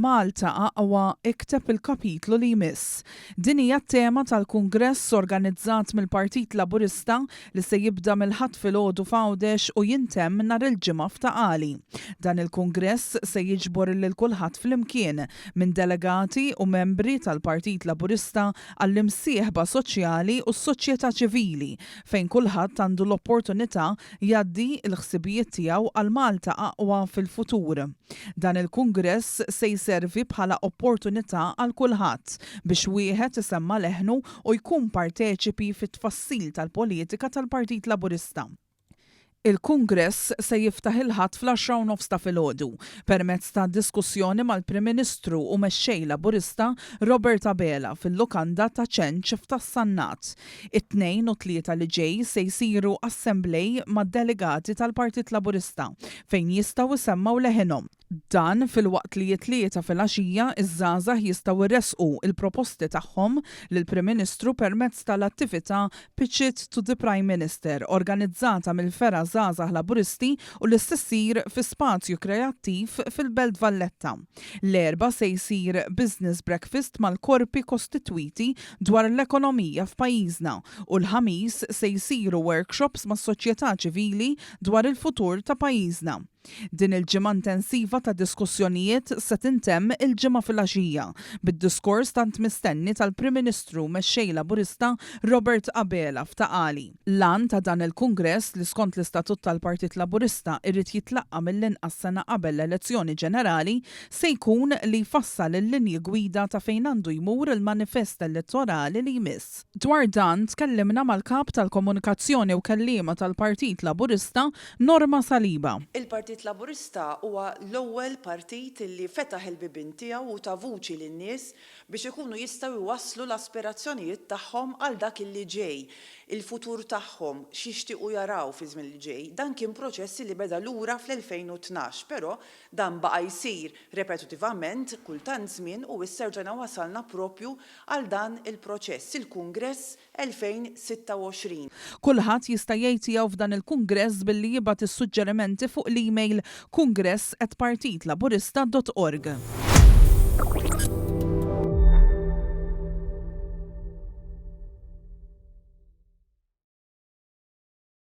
Malta Aqwa ikteb il-kapitlu li jmiss. Din hija t-tema tal-Kungress organizzat mill-Partit Laburista li se jibda mill-Ħadd filgħodu f'Għawdex u jintemm nhar il-Ġimgħa f'Ta' Qali. Dan il-Kungress se jiġbor lil kulħadd flimkien, minn delegati u membri tal-Partit Laburista għall-imsieħba soċjali u s-soċjetà ċivili, fejn kulħadd għandu l-opportunità jgħaddi l-ħsibijiet tiegħu għal Malta aqwa fil-futur. Dan il-Kungress se jservi bħala opportunità għal kulħadd biex wieħed isemma' leħnu u jkun parteċipi fit-tfassil tal-politika tal-Partit Laburista. Il-Kungress se jiftaħ il-Ħadd fl-għaxra u nofs ta' filgħodu permezz ta' diskussjoni mal-Prim Ministru u Mexxej Laburista Robert Abela fil-lukanda Ta' Ċenċ f'Ta' Sannat. It-Tnejn u t-Tlieta li ġej se jsiru assemblej mad-delegati tal-Partit Laburista fejn jistgħu jsemmgħu leħinhom. Dan filwaqt li it-Tlieta filgħaxija ż-żgħażagħ jistgħu jressqu l-proposti tagħhom lill-Prim Ministru permezz tal-attività Pitch It to the Prime Minister organizzata mill-Fergħa Żgħażagħ Laburisti u li se ssir fi Spazju Kreattiv fil-Belt Valletta. L-Erbgħa se jsir Business Breakfast mal-korpi kostitwiti dwar l-ekonomija f'pajjiżna u l-Ħamis se jsiru workshops mas-soċjetà ċivili dwar il-futur ta' pajjiżna. Din il-ġimgħa intensiva ta' diskussjonijiet se tintemm il-Ġimgħa filgħaxija bid-diskors tant mistenni tal-Prim Ministru u Mexxej Laburista Robert Abela f'Ta' Qali. L-għan ta' dan il-Kungress, li skont l-istatut tal-Partit Laburista irid jitlaqqa' mill-inqas sena qabel l-elezzjoni ġenerali, se jkun li jfassal il-linji gwida ta' fejn għandu jmur il-manifest elettorali li jmiss. Dwar dan tkellimna mal-Kap tal-Komunikazzjoni u Kelliema tal-Partit Laburista Norma Saliba. Il-Partit Laburista huwa l-ewwel partit li fetaħ il-bibien tiegħu u ta vuċi lin-nies biex ikunu jistgħu jwasslu l-aspirazzjonijiet tagħhom għal dak li ġej, il-futur tagħhom, x'jixtiequ jaraw fiż-żmien li ġej. Dan kien proċess li beda lura fl-2012, però dan baqa' jsir repetutivament kull tant żmien u issa rġajna wasalna proprju għal dan il-proċess, il-Kungress 2026. Kulħadd jista' jgħid tiegħu f'dan il-kungress billi jibgħat is-suġġerimenti fuq l-email kungress at partitlaburista dot org.